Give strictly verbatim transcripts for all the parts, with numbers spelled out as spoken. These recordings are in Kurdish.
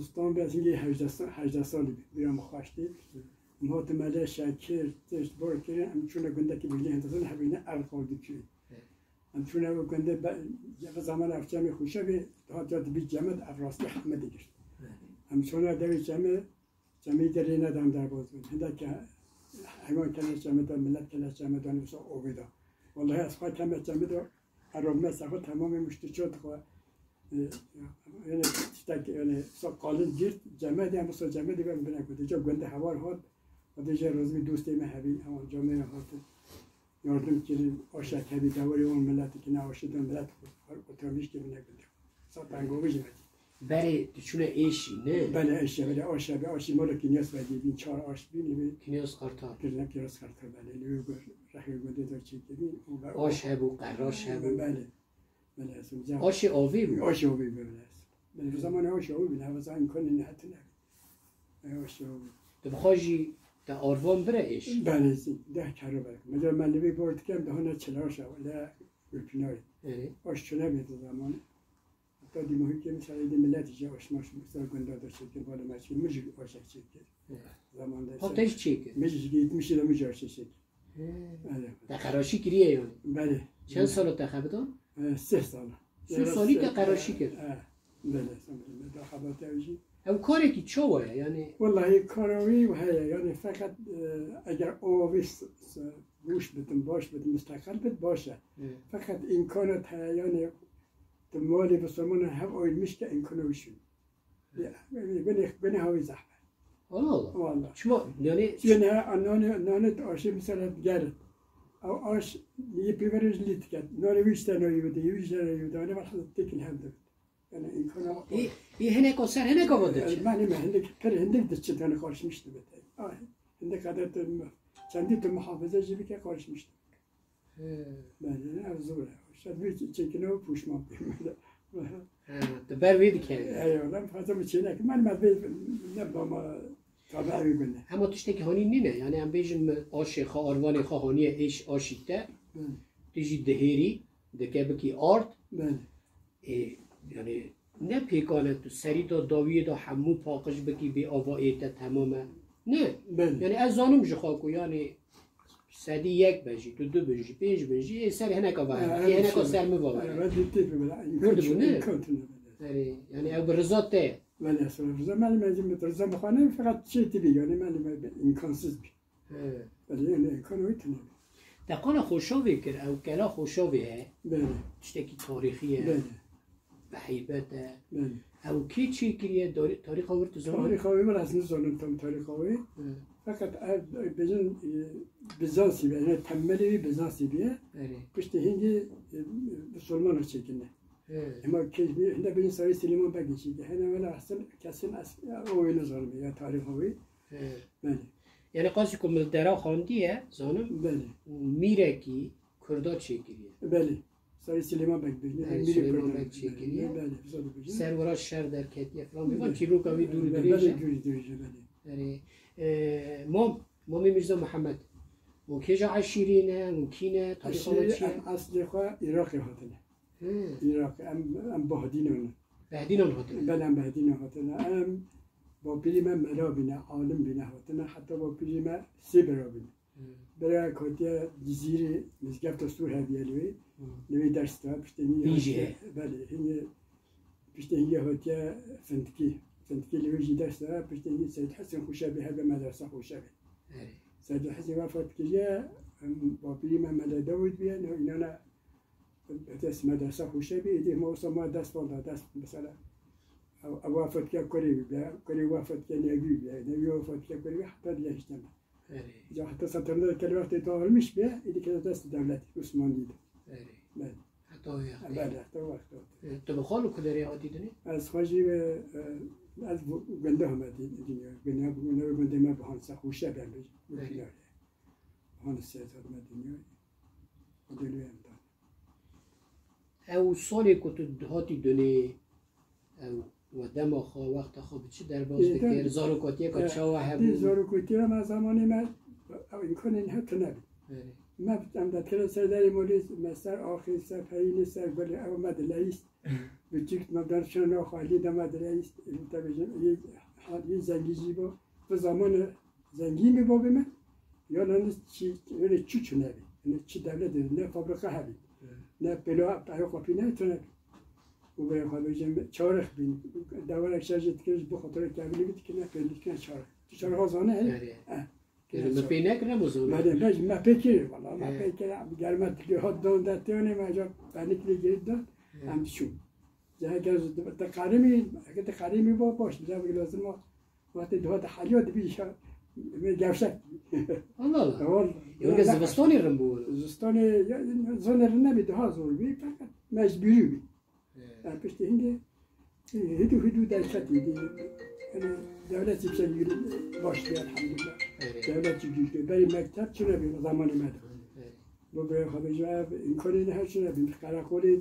Stan be ez hingî hejdeh sa-, hejdeh salî bî. Bira min xweş tê. Min hatime lê şekir, tişt bor kirin. Em çûne gundekî Bêjlê Hindistan, hevîne Erqal dikirî. Em çûne ev gundê be-, ev zaman ev çemê Xûşevê, hatiya dibî cemê de ev rastî heme digir. Em çûne devê çemê, çemê derê nedan derbas bin. Hindek heywan kene çemê de, millet kene çemê de, nûsa ovê de. Wellahî ez xwe keme çemê de, erobme sexwe temamê muştu çot xwe. E, yani tiştek, yani sa qalin girt, cemê de, em sa cemê de ben bine kute. Ca gundê hewar hat, o de jê rozmî dostê me hebî, ama camê hat. Yardım kirin, aşek hebî, dewarê wan milletê ki ne aşê de millet oturmuş gibi ne bildim. Sa pengovî jî me dît. Berê tu çûne êşî, ne? Belê, êşe, belê, aşe, be, aşî mala Kinyas ve dî, bin çar aş bin, bin Kinyas Kartal. Kirine Kinyas Kartal, belê, lê gor, rehê gundê de çekebî, û be, aş hebû, qeraş hebû. Belê, belê, ez Aşê avê bû. Aşê avê bû, belê. Belê, bu zamanê aşê avê bû, ne, bu zaman imkanê ne hatine. Ey, aşê avê. Tu bi xwe jî te arvan bire êş? Belê, deh kere belkî. Mesela me li vê bor dikem, daha ne çil aşa, le Gulpinarê. Erê. Aş çune bê di zamanê. Hatta dîmahî ke mesela êdî millet jî aş maş mesela gunda da çêkir, bala me çêkir, min jî aşek çêkir. Erê. Zamanda Ha, te jî çêkir? Min jî yetmiş lira min jî aşek çêkir. He. Erê. Te qeraşî kiriye yani? Belê. Çend sala te xebita? E, sih sala. Sih salî te qeraşî kir? E, belê, sanırım. Da xebata ew jî. Ew karekî çawa ye yani? Wellahî kara wî heye yani, feqet, e, eger o wî s-, s-, rûş bitin, baş bitin, musteqil bit, baş e. Hı. Feqet îmkanat heye yani, tu malê bisilmanan hev ayrılmış ke îmkana wî şûn. Hı. Ya, binê, binê hawî zehmet. Allah Allah. Vallahi. Çima yani? Çi ne, nanê, nanê aşê mesela gerin. Ew aş yê pêverê ji lî diket. Nanê wî ji te nayî bide, wî ji te nayî bide. Öyle bak, tekil hem de. Yani imkana Ê, ê hineka ser hineka va diçe. Yani, mani me hindik, pir hindik diçe, yani karışmış dibe. Ay, hindik adet mi-, kendi tu muhafaza jî bike karışmış dibe. He. Yani, ev zor e. İşte bir çekine o puşman. He, tu ber wê dikevî. Eyvallah, fazla bir çenek. Ben, ben bir, ne bama tabi evi gönde. Hema tiştekî hanî nîne. Yani em bêjin mi aşê xwe, arvanê xwe haniye êş aşî te. Hı. Tu jî dihêrî, dike bikî ard. Hı. Ê, yani ne pêkan e tu serî de dawiyê de hemû paqij bikî bê ava ê te temam e? Ne. Belê. Yani ez zanim ji xwe ku yani sedî yek be jî, tu du bin jî, pênc bin jî, ê ser hineka va hene. Ê hineka ser mi va hene. Evet, bitti. Gördün mü, ne? Yani, yani ev bi riza te ye. Belê, ez riza, malum, ez bi riza bi xwe ne, feqet şey tibi, yani, malum, imkansız bir. He. Belê, yani, imkan wî tune. Te qala Xoşavê kir, ew kela Xoşavê heye. Belê. Tiştekî tarîxî ye. Belê. Bi heybet e. Belê. Ew kê çêkiriye? Tarî-, tarîxa wir tu zanî? Tarîxa wî, wela ez nizanim tam tarîxa wî. He. Feqet ev, bêjin, e, Bizansî be, yani temelê wî Bizansî bîye. Erê. Piştî hingî, e, Bisilmanan çêkirine. He. Ema kê-, hinde bêjin Sarî Silêman Begê çêkir. Hene wela esil kesin es-, o wê nizanim ya tarîxa wî. He. Belê. Yani qasî ku min dera xandiye, zanim, Belê. Mîrekî Kurda çêkiriye. Belê. Serê Silêman Beg bêjin. Belê, Mîrê Silêman Kurdan. Beg çêkiriye. Belê, belê, biza dibêjin. Ser wira şer derketiye falan. Belê. Van çîroka wî dûr Belê, dirêj e. Belê, dûr dirêj e, belê. Erê, e, Mam, Mamê Mîrza Mihemed. Hûn kêja eşîrî ne, hûn kî ne, tarîxa we çi ye? Em eslê xwe Iraqê hatine. Hı. Iraq, em, em Bahdînan in. Behdînan hatine? Belê, em Behdînan hatine. Em bapîrî me mela bîne, alim bîne hatine. Heta bapîrî me sê bira bîne. Hı. Bira hatiye Cizîrê, Mizgefta Sûr heviye li wê. Hı. Li wê ders da, piştê hingê Hîn jî hatiye, heye. Belê, hingê, piştê hingê hatiye Findikî. Findikî li wê jî ders da, piştê hingê Seyd Hesen Xoşebî, hebe medresa Xoşebî. Erê. Seyd Hesen wefat kiriye, em, bapîrî me Mele Dawid bîye, ne, înana dest medresa Xoşebî, êdî hema wisa ma dest van da, dest mesela, ew, ew wefat kiriye kurê wî bîye, kurê wefat kiriye nevî bîye, nevî wefat kiriye kurê wî, heta digehişte me. Erê. Ya heta Seterinde de kele wextê dağılmış bîye, êdî kele dest devlet, Osmanlî de. Erê. Belê. Heta wê wextê. Belê, heta wextê. E, tu bi xwe li ku derê hatî dinê? Ez xwe jî, e, e, ez bu gundê hame di-, dinya. Gundê, gundê, gundê me bi Hansa Xoşe ben bi, bi Erê. Dinya. Hansa hatime dinya. Gundê em da. Ew salê ku tu hatî dinê, ew we dema xwe, wexta xwe bi çi derbas Ê, dikir? Dem-, Zarokatiyeka e, çawa di hebû? Zarokotiya me, zamanê me, ew îmkanên hev tune bî. Erê. Me, em de tire ser derê molê, me ser axê, ser peyînê, ser gulê, ew me dileyîst. Biçûk me dan şûna nav xalî dema direîst, te bêjim, yê, yê zengî jî bû. Bi zamanê zengîn bî babê me, ya lan çi, öyle çi çi nebî. Yani çi devlet dedi, ne fabrika hebî. Evet. Ne pêlo, pêlo kapî ne çi nebî. Û bê xwe bêjim, çarix bîn. Dewarek şer jî dikir, ji bo xatirê kevînê bî dikir, ne pêl dikir, ne çarix. Tu çarix zane, he? Evet. Eh. Kere me pê nekir, em zû. Me de, me, me pê kir, valla, me Evet. pê kir, em germe dikir, hot don de têne, me ca penik lê girî don, Evet. em şûn. Ze heger te qerimî, heger te qerimî bo, boş, bize lazim o, wextê duha te heliyo dibî şa, me gevşek. Allah Allah. Valla. Yonge zivistonê rin bû. Zivistonê, ya, zonê rin nebî, daha zor bî, fakat mecburî bî. Evet. Yani piştî hindê, e, hidû hidû derketî dî. Yani devlet yüksek başlıyor elhamdülillah. Evet. Devlet yüksek. Berî mektep çi nebî zamanê me de. Evet. Bu böyle haberi ev imkanı ne her şey nebî. Karakolê,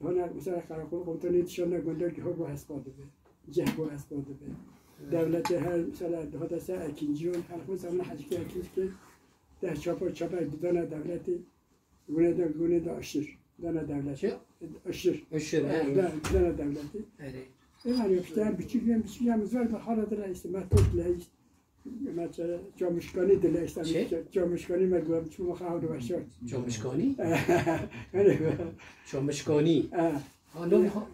hana mesela karakol komutanı dışarına gönder ki bu hesba dibe. Ceh bu hesba dibe. Evet. Devlete her mesela daha da sen ikinci yol, her bu zaman hacike ikinci ki de çapa çapa gidene devleti. Gune de, gune de aşır. Dana devleti. Çi? Aşır. Aşır, Evet, evet. da-, dana devleti. Evet. E, yani işte hem biçik hem biçik hem zor bir hala da işte, metotla işte. Mesela Çamuşkanî dile işte. Çi? Ça-, Çamuşkanî me glam çuma xav de başar. Çamuşkanî? Yani, Çamuşkanî. e, Ha, no, ha,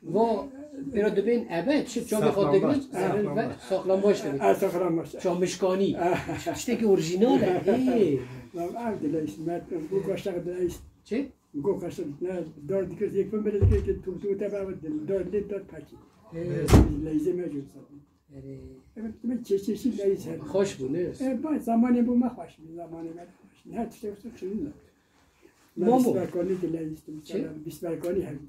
va, pêra dibên ebe, çi çavê xwe Saklambaç, digrin, saklambaç. ve saklambaç dibin. Ha, saklambaç. Çamuşkanî. Ha. Tiştekî orîjînal e. Ê. Lan, ev dile işte, met, bu kaştak dile işte. Çi? Bu kaştak, ne, dört dikir, yek pembe dikir ki, tu, tu, te baba dil, dört dil, dört paki. Ê. Leyze mecbur zaten. Erê. Evet, ben çeşit çeşit leyze. Xweş bû, ne? E, ben zamanı bu me xweş bû, zamanı me xweş. Her tiştek olsa çözüm. Mamo. Bisberkani de leyistim. Çi? Bisberkani hem.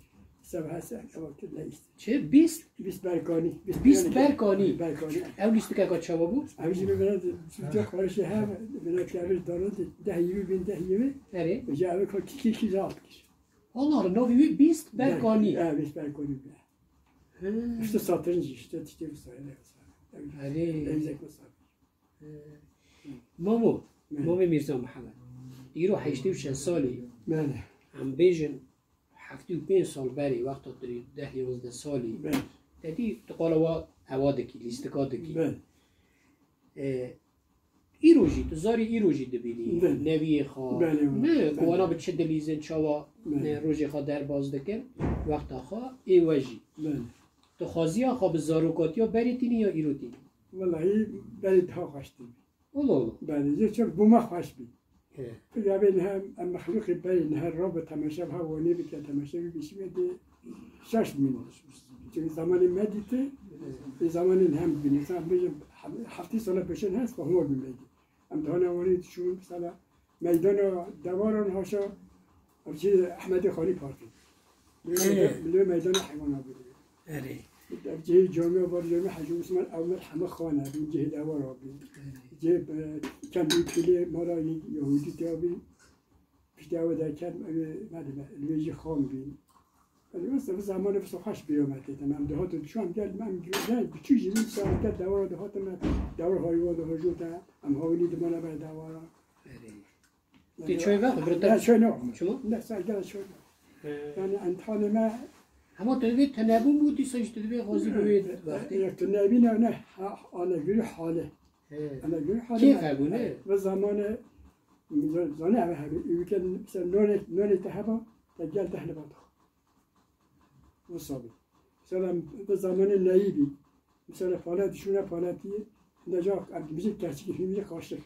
Sevhese vakit leyistim. Çi? Bîst? Bisberkani. Bîst berkanî. Berkani. Ew lîstikeka çawa bû? Ew jî bibêne de, çiftçi karışı hem, bine kevir dana de, deh yirmi bin, deh yirmi. Erê. Ji ev ko kiki kî zat kir. Allah Allah, navî wî bîst berkanî. He, bîst berkanî. Hı. İşte satranç işte, işte bu sayede. Erê. Leyze ko satranç. Mamo, Belê. Mamê Mîrza Mihemed. Îro heştê û şeş salî. Belê. Em bêjin heftê û pênc sal berê wexta tu deh yanzdeh salî. Belê. Te dî tu qala wa ewa dikî, lîstika dikî. Belê. E, îro jî, tu zarî îro jî dibînî. Belê. Neviyê xwe. Belê, Ne, belê. ku wana bi çi dilîzin, çawa, Belê. ne, rojê xwe derbas dikin, wexta xwe, ê we jî. Belê. Tu xwaziya xwe bi zarokatiya berê tînî ya îro tînî? Wellahî berê daha xweş tînî. Allah Allah. Belê, yê çi bo me xweş bî. He. Tu yavê niha em mexlûqê berê niha rabe temaşe ha wanê bike temaşe bî bişîme dê şaş bîne. Çünkü zamanê me dîti, e, zamanê niha bîne. Sen bêjin heftê sala pêşin hest, homa bî me dî. Em dihana wanê dişûn, mesela meydana devaran haşa, ev çi Ehmedê Xalî Parkı. Milli, He. milli meydana heywana bû. Erê. Ev cihê camiya var, camiya Hacı Osman, ew me heme xane, bin cihê dewar abi. Cihê, e, kendî pilê mara Yahudi te abi. Piştî ew derket, ew, ne dime, li wê jî xan bî. Ew, wisa, wisa zamanê wisa xweş bîra me tê. Em dihatin çû, em gel, em gel, ne, biçû jî, wisa gel dewara dihatin me, dewar haywa dihajot e, em hawînî dimane ber dewara. Erê. Tê çay vext, bir Ne, çay ne olmuş. Çima? Ne, sen gel çay ne. Ee. Yani, imtihanê me Hema tu divê tenebûn bû, dîsa jî tu divê xwezî bi wê wextê. Ya, tu nebîne, ne, ha, ana gürü hale. He. Ana gürü hale. Kêf hebû, ne? Ve zamanı, zane eve hebî. Ülke, mesela, nonê, nonê te heba, te gel deh li bata. Wisa bî. Mesela bi zamanê neyî bî. Mesela palet, şûne paletî, hinde ca, em dibêjin keçikê, hûn dibêjin kaşik.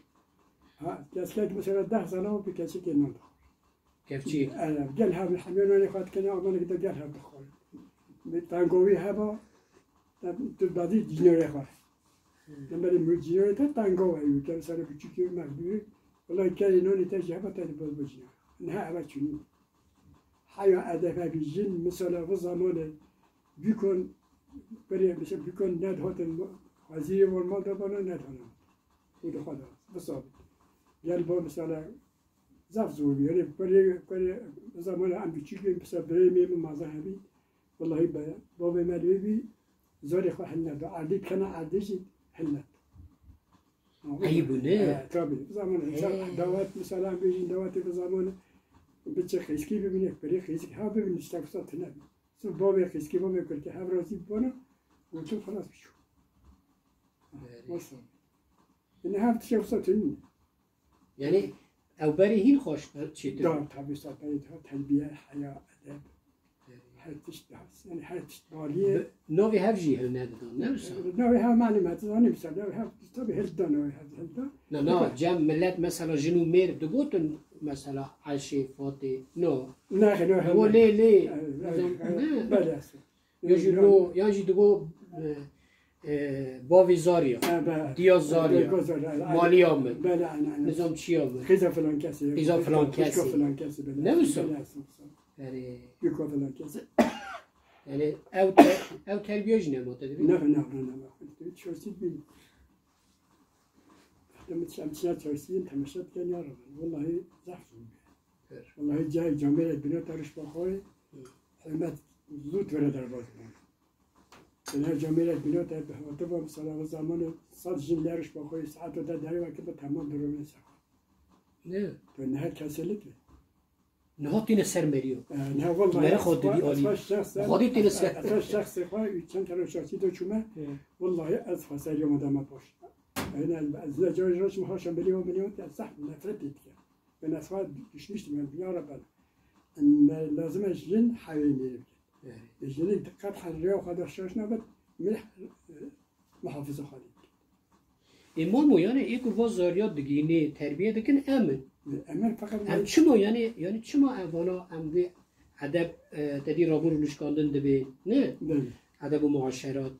Ha, keçikek mesela deh zana û bi keçikê nan da. Kevçî. Ev, gel hev, hemê nanê xwe dikene, amanê de gel hev dixwarin. Bi tengovî heba, tu badî cînorê xwe. Demerê mi cînorê te tengov e, û gel sere biçûkê mexdûrî. Wela kerê nanê te jî heba te dibaz bicîne. Niha eve çûnî. Heya edeb hebî jin, misala vî zamanê bîkon, berê, mesela bîkon nedihatin, wezîrê wan mal de bana nedana. Û di xwe de, visa bî. Gel ba misala zaf zor bî. Yanî berê, berê vî zamanê em biçûk bîn, mesela birê mê min maze hebî. Wellahî be, bavê me lê bî, zarê xwe hilnet. Erdî dikena erdê jî hilnet. Eyîb bû, ne? E, tabii. Zamanê He. insan dawet, mesela, bêjin dawetê bi zamanê, biçe xêzkî bibîne, berê xêzik ha bibîne, işte, fırsat tine. Sırf bavê qîskî, bavê kurkî hev razî bibana, gotin xelas biçû. Wisa. Yine hev tiştê wisa tune. Yani ew berê hîn xweş çêtir. Da, tabii, sa berê da, terbiye, heya, edeb. Her tişt da, yani her tişt bariye. Bi-, navê hev jî hilnedidan, ne wisa? Navê hev malum, heta zanî wisa, navê hev, tabii, hilda, navê hev hilda. Na, na, cem millet mesela jin û mêr digotin mesela Ayşê, Fatê, no. Ne, ne, ne. O lê, lê. Belê, belê. Ya jî no, ya jî digo, e, e, bavê Zarya, diya Zarya, maliya min, nizam çiya min. Qîza filan kesê, qîza filan kesê. Ne wisa? Erê. Yuka filan kesê. Yani ew te-, ew terbiye jî nema te dibî? Ne, ne, ne, ne. Çarsî bin. Em çiya çarsî bin, temaşa dikin ya Rabbi. Vallahi zaf zor. Wellahî cayê camêrek bîne te riş baxwe, hûmet zû were derbas bûn. Te her camêrek bîne te bi hatiba, mesela, o zamanê sed jin lê riş baxwe, saeto te derê veke bi temam dirûne ser xwe. Ne? Tu ne her kesê li tu. Niha tîne ser meriyo. E, ne, wellahî, mera xwe dibî alî. Xwedî tîne ser. Ez xwe şexsê xwe, çend tane şaşî de çûme, wellahî ez xwe ser yoma dema baş. Yani ez ne cayê riş mi haşa milyon milyon te zehf nefret etke. Ben esma düşmüştüm, yani, ya Rabbi, em, lazim e jin hewê mêrê bikin. Evet. E, jinê diqet hal rêya xwe de şaş nebit, min, e, muhafaza xwe lê bikin. E, mamo, yani, ê ku va zarya digînê, terbiye dikin, em in. E, em in, feqet em çima, yani, yani, çima evana em vê edeb, e, tedî rabûr û nuşkandin dibê, ne? Belê. Edeb û muaşerat,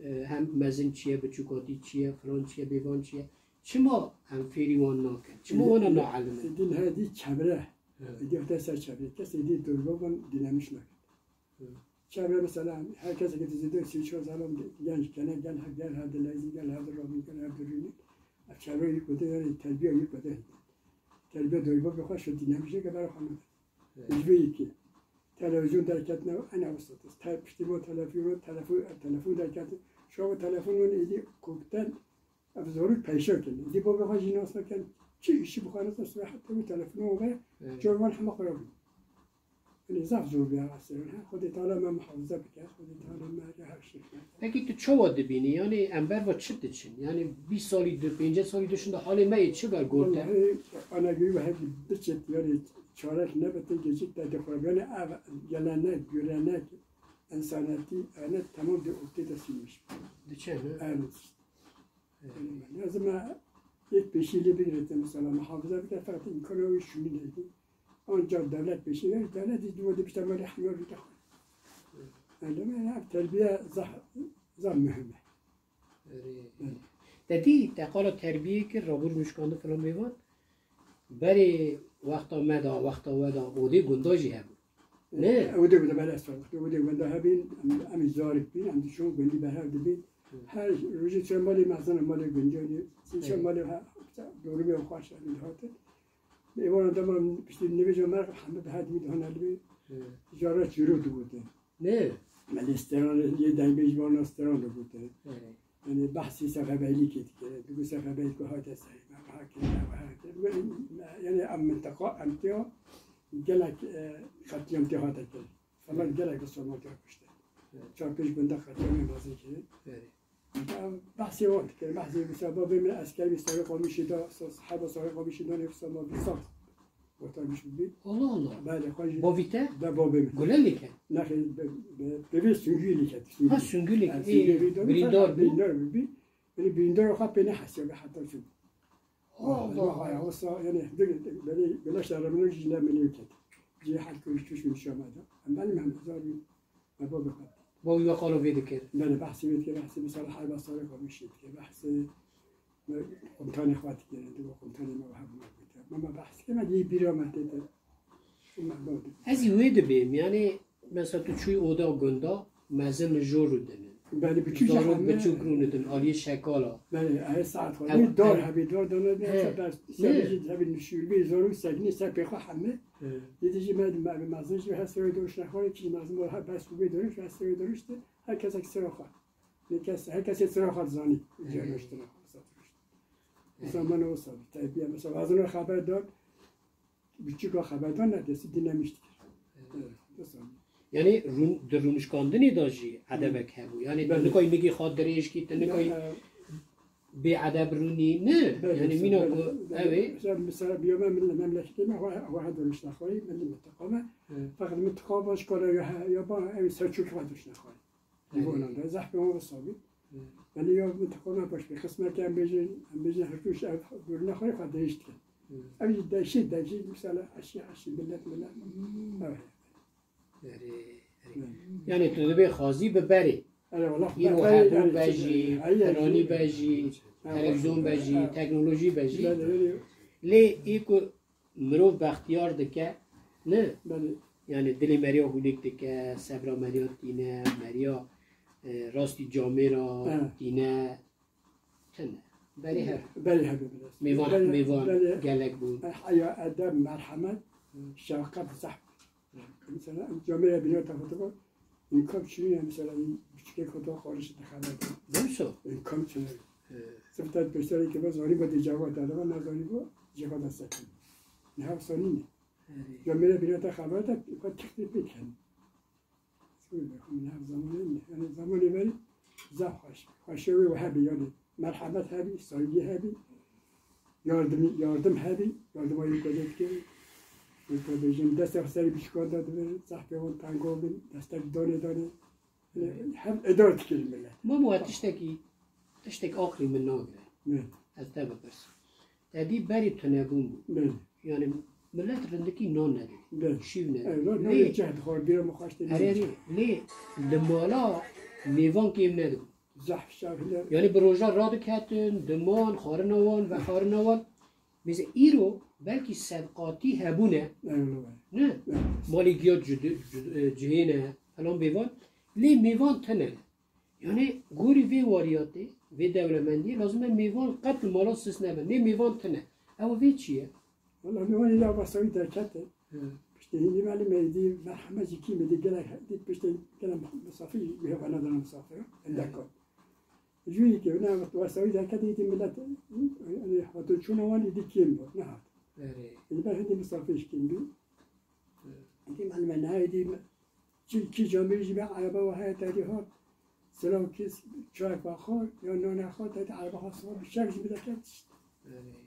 e, hem mezin çi ye, biçûkatî çi ye, filan çi ye, bêvan çi ye. Çima em fêrî wan nakin? Çima wan em naelime? Êdî niha êdî çevre. Evet. Êdî heta ser çevre. Kes êdî dorba wan dînemiş nakin. Evet. Çevre mesela her kes ki dizide sî çar zalan genç gene gel ha gel ha dilezî gel ha rabî gel ha durûnî. Ev çevre yük bide yani terbiye yük bide. Terbiye dorba bi xwe şu dînemiş ke ber xwe nakin. Evet. Ji vê yekê. Televîzyon derketine ene wisa. Te-, piştî bo telefon, telefon, telefon derketin. Şu an telefon wan êdî kokten, ev zorî peyşa kin. Êdî bo bi xwe jî nas nakin. Çi îşî bi xwe nas nakin, heta wî telefon wan be, evet, cor wan hema xwe bû. Yani zaf zor bû ya, aslında. Ha, Xwedê Teala me muhafaza bike, Xwedê Teala me re her şey. Peki tu çawa dibînî? Yani em ber va çi diçin? Yani bîst salî du, pêncî salî du şinda halê me yê çi ber gote? Wellahî, ana gurî ve hep biçit, yani çarek nebite geçit de dixwe. Yani ev gelenek, görenek, insaniyeti, yani tamam de ortaya silmiş. Diçe, he? Evet. Lazim e yek pêşî lê bigirete mesela, muhafaza bike, feqet îmkana wî şûnî neydi. Ancak devlet pêşî verir, devlet î diwe de bişte mali hemiyar bike. Yani, yani terbiye zah-, zah mühim e. Erê. Te dî, te qala terbiyê kir, rabûr nuşkandi filan mêvan. Berê wexta me de, wexta we de, odê gunda jî hebû. Ne? Ew de gunda, belê, ez wextê odê gunda hebîn, em, em zarîk bîn, em diçûn gundî berhev dibîn. Hı. Her rojê çend malê mezin, malê gundî, sî çend malê he, dorûbê xweş, em dihatin. Êwana dema piştî nivêja me hemî bi her dimî dihane li bê. Hı. Jara çîrok digotin. Ne? Me lê steran, yê dengbêj vana steran digotin. Hı. Yani behsî sefebeylîkê dikir. Digo sefebeylîk ku hate serê me, ha kir, ha kir. Yani em minteqa, em têya gelek, e, qetlîam tê hate kir. Falan gelek Misilman tê kuştin. Hı. Çar pênc gunda qetlîamê mezin kirin. Hı. Behsê wan dikir. Behsê wisa babê min eskerî Sarê Qamişî da, sa-, saheba Sarê Qamişî da nê wisa ma vî sal kurtarmış bibî. Allah Allah. Belê, xwe jî. Bavî te? De babê min. Gulelê ke? Nexê, bi, bi, bi vê Sungûyê lî ket. Ha, Sungûyê lî ket. Ê, birîndar bû? Birîndar bibî. Yanî birîndar xwe pê nehesiya be heta çû. Allah Allah. Haya, wisa, yani, belê, belê şeremine jî ne milî ket. Cihad kiriş çûş min şamada. Em benim hem zarî. Ebo bi xwe. Bo wî qalo vê dikir. Belê, behsê wê dikir, behsê mesela Herba Sarê Qamişî dikir, behsê komutanê xwe dikir, digo komutanê me hebû me gote. Me, me behs dikir, me dî bîra me tê te. Şû me bo dikir. Ez jî wê dibêm, yani, mesela tu çûyî oda gunda, mezin li jor rûdinin. Belê, biçûk jî zarok heme biçûk rûnidin, aliyê şekala. Belê, ayê saet xwe. Ew, dar ew hebî, dar dana, he, ser, ser jî hebî nişûrbî, zarok seknî ser pê xwe heme. Hı. Yedî jî me, me, mezin jî her serê dor şine xwe, kî mezin bor, her bes bû bê dor, her serê dor işte, her kesek sira xwe. Ne kes, her kesê sira xwe dizanî, hı, cerleştine xwe, sat ruşt. Hı. Zaman o sabit, tabii, mesela, bazıları haber dan, biçûka xeberdan nedesî dîne mişt kir. Evet. Evet, dest alın. Yanî rûn-, di rûnişkandinê de jî edebek hebû. Yanî tu Belê. nikayî migê xwe dirêj kî, tu nikayî Ya, e, bê edeb rûnî. Ne. Belê, Yanî mîna belê, ku belê. ew ê. Mesela, mesela, biyome min li memleketê me, wa, wa hado rûniştine xweyî, min li mintiqa me. Hı. Feqet mintiqa baş kare ya he, ya ba ew Selçuk wa rûniştine xweyî. Belê. Dîvanan de, zehf pê wan sabî. Hı. Yanî ya mintiqa me baş bir qismet em bêjin, em bêjin her rûş ev rûniştine xweyî xwe değiştirin. Hı. Ev jî deşî, deşî, mesela, eşî, eşî, millet, millet. Hı. Evet. Erê, erê. Belê. Yanî tu dibê xwazî bi berê. Erê, wala Îro berê, hebû erê, be jî, erê, erê, piranî erê. be jî, Erê, televîzyon be jî, erê. teknolojî be jî. Belê, erê. Lê ê ku mirov bextiyar dike, ne? Belê. Yanî dilê meriya hûlêk dike, sebra meriya tîne, meriya, e, rastî camêra He. tîne. Tune. Berê her. Berê her biraz. Mêvan, Berê, mêvan berê, gelek bû. Heya edeb, merhemet, Hı. şefqet zehf. Mesela, camêra bîna te fotoğraf, imkan çinî ye, mesela, küçükê fotoğraf kardeşi de xeber. Doğrusu. İmkan çinî. Hı. Sırf tet pêşterê ki ben zanî bu diyeceği var, dedi, ben ne zanî bu, cevap da sekin. Ne hep sanî ne. Hı. Camêra bîna te xeber de, bu tık tık tık. Min hev zamanê min, yanî zamanê berî zaf xweş. Xweşê wê hebî, yanî merhemet hebî, saygî hebî, yardim, yardim hebî, yardima yê ku dê dikir. Wê ku bêjin, destê xwe serê biçûkan de dibir, zaf pê wan tengo bin, destek danê danê. Yanî hev idare dikir millet. Mamo, tiştekî, tiştek axirî min nagire. Ne? Ez te bipirsim. Te dî berî tunebûn bû. Belê. Yanî millet rindikî nan nedibû. Belê. Şîv nedibû. Erê, nan, nan Lê, cehd xwar, bîra min xweş tê erê, erê, lê li mala mêvan kêm nedibû. Zehf şahile. Yanî bi roja radiketin, diman, xwarina wan, vexwarina wan. Mesela îro belkî sedqatî hebûne. Eyvallah. Ne? Evet. Malê giya cid-, cid-, e, cihê ne, falan bêvan. Lê mêvan tune. Yanî gorî vê wariyatê, vê dewlemendiyê lazim e mêvan qet li mala sis nebe. Nê mêvan tune. Ew vê çi ye? Wala mêvanê ya vasayî derkete. Hı. Piştê hînî me li me dî merhemet jî kî me dî gelek dî piştê gelek misafir jî mêvana dana misafir. Endek Hı. kat. Jûyî ke ne vasayî derkete dî millet, yanî hatun çûna wan dî kêm bû, nehat. Erê. Êdî ber hindî misafir jî kêm bî. Hı. Dî me li me nehê dî me Çi, kî camêrî jî me ereba we heye te dî hat. Silav kî çayek ve xwar, ya nane xwar, te dî ereba xwe silav bi şek jî bide ket. Erê.